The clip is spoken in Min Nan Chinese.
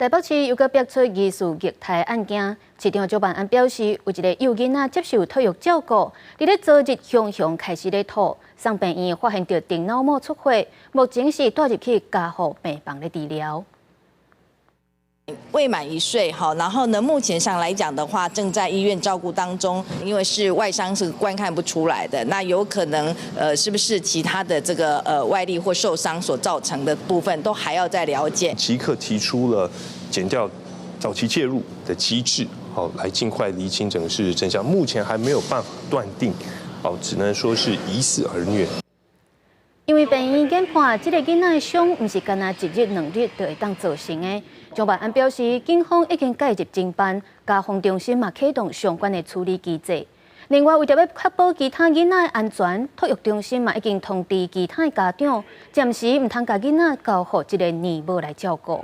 台北市又閣爆出疑似虐待案件，市長蔣萬安表示，有一个幼囡仔接受托育照顧，佇咧昨日雄雄開始咧吐，送病院發現著頂腦膜出血，目前是帶入去加護病房咧治療。未滿1歲，哈，然後呢，目前上來講的話，正在醫院照顧當中，因為是外傷是觀看不出來的，那有可能，是不是其他的這個外力或受傷所造成的部分，都還要再了解。即刻提出了檢調早期介入的機制，好，來盡快釐清整個事實真相。目前還沒有辦法斷定，哦，只能說是疑似兒虐。因為病院研判，這个囡仔的傷毋是干焦一日兩日就會當造成的。蔣萬安表示，警方已經介入偵辦，家防中心嘛啟動相關的處理機制。另外，為著欲確保其他囡仔的安全，托育中心嘛已經通知其他的家長，暫時毋通共囡仔交予這个乳母來照顧。